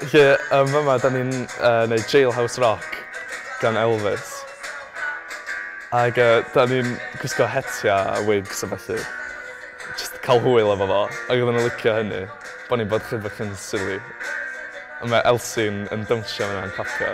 Felly, yma, da ni'n neud Jailhouse Rock gan Elvis. Ac da ni'n gwisgo hetiau a wigs a felly. Just cael hwyl efo fo. Ac oedden nhw'n licio hynny. Bo ni'n bod chydig bach yn silly. A mae Elsie'n yn dawnsio yna'n clapio.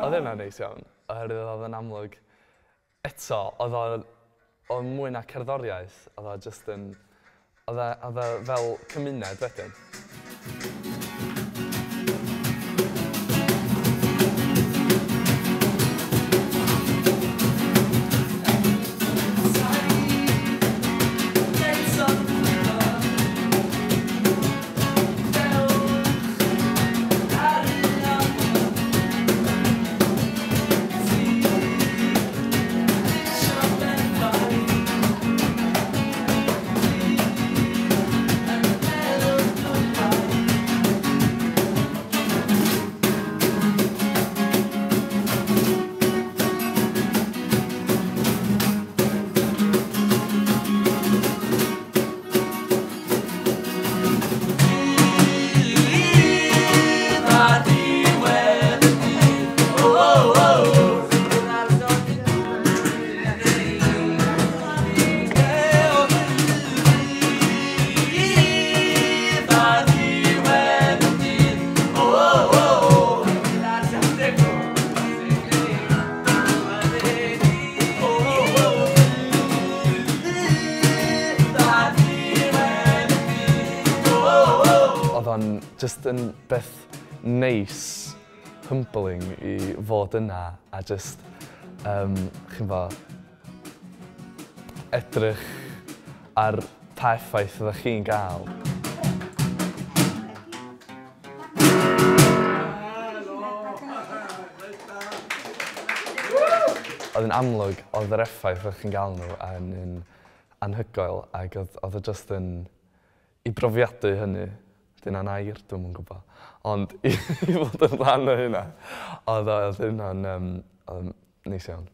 Oedd hynna'n neis iawn, oherwydd oedd yn amlwg, eto, oedd o'n mwy na cerddoriaeth, oedd o just yn, oedd o fel cymuned wedyn. Oedd o'n just yn beth neis, humbling i fod yna a just, chi'n bo, edrych ar pa effaith ydych chi'n gael. Oedd yn amlwg, oedd yr effaith ydych chi'n gael nhw yn un anhygoel ac oedd o just yn i brofiadu hynny. Dyna'n air, dwi'm yn gwybod. Ond i fod yn rhan o hynna, oedd hynna'n neis iawn.